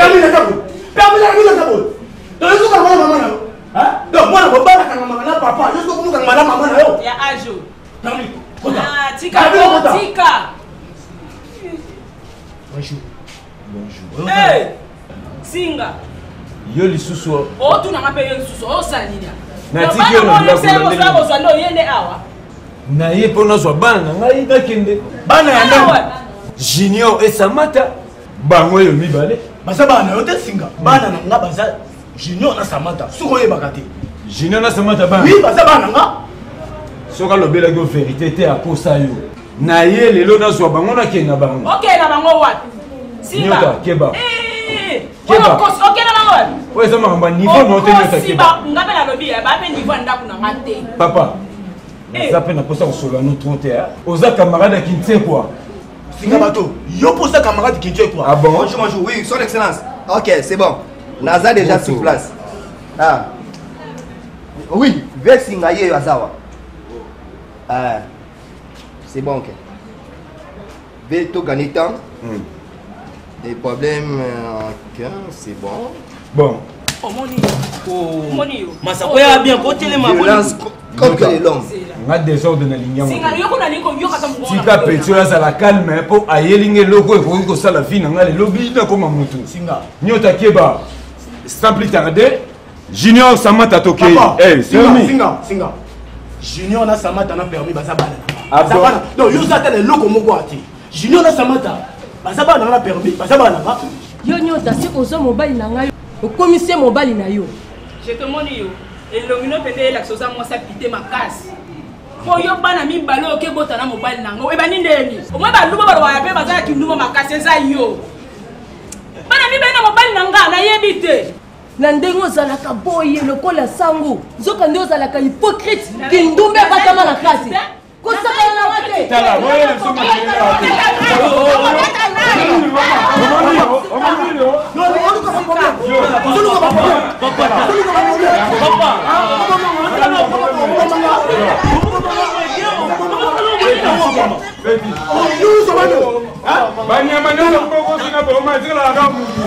Permis naza boye. Permis naza boye. Donc yo sokanga na mama na yo. Donc mwana mobali akangamaka na papa, yo soki okangama na mama na yo. Ya age oyo. Permis. Kota. Ah, tika, Permis, kota. tika. Bonjour. Bonjour. Hey! Singa. Yo lisusu. Otunanga mpe yo lisusu osala nini? Natiki yo na ndako na ndenge. Kozwa nde oye nde awa. Na ye mpo nazwa bana na ngai nakende. Bana ya nani? Junior et Samata bango oyo mibale. Baza bana na yo te Singa. Bana na nga baza Junior na Samata. Soki oyebaka te. Junior na Samata bana. Oui, baza bana na nga. Soki alobelaki yo verité te akosa yo. Na ye lelo nazwa bango nakende na bango. Okende na bango wapi? Singa. Nyota keba. Eh, Keba. Okende na bango wapi? Oyo eza makambo ya niveau na yo te Nyota keba. Nga mpe nalobi ya ba mpe niveau ya ndako na nga te. Papa. Naza mpe na posa kosolola no trop te. Oza camarade ya Kinsekwa. Singa bato, yo posa camarade Kinsekwa. Ah bon? Bonjour, bonjour. Oui, son excellence. Ok, c'est bon. Naza déjà sur place. Ah. Oui, vers Singa ye azawa. Ah. C'est bon, ok. Vais tout gagner temps. Des problèmes, ok, c'est bon. Bon. Omoni. Omoni yo. Masako ya bien kotelema. Violence contre les l'homme. Nga désordre na lingi yango. Singa yo kuna lingi koyoka ta mongongo. Tika petit oyo azala calme mpo ayeli nga eloko ekoki kosala vie na nga lelo bi nakoma mutu. Singa. Nyota keba. Sans plus tarder, Junior Samata tokei. Eh, singa, singa, singa. Junior na Samata na permis baza bana. Ah Baza bana. Donc yo za tala eloko moko ati. Junior na Samata baza bana na permis, baza bana na. Yo nyota soki ozwa mobali na ngai okomisi ye mobali na yo. Je te moni yo elongi no mpenza elakisa oza mwasi apite makasi mpo yo bana mibale oke bota na mobali na yango ebandi ndeni omoi baluba balobaka mpe baza na kindumba makasi eza yo bana mibale na mobali na nga nayebi te na ndenge ozalaka boye lokola sango nzoka nde ozalaka hypocrite kindumba ebatama na kati kosakana na nga te. Tala, oyo na biso makelele awa te. Banyama nyonso mbokosi na boma ezikalaka mutu.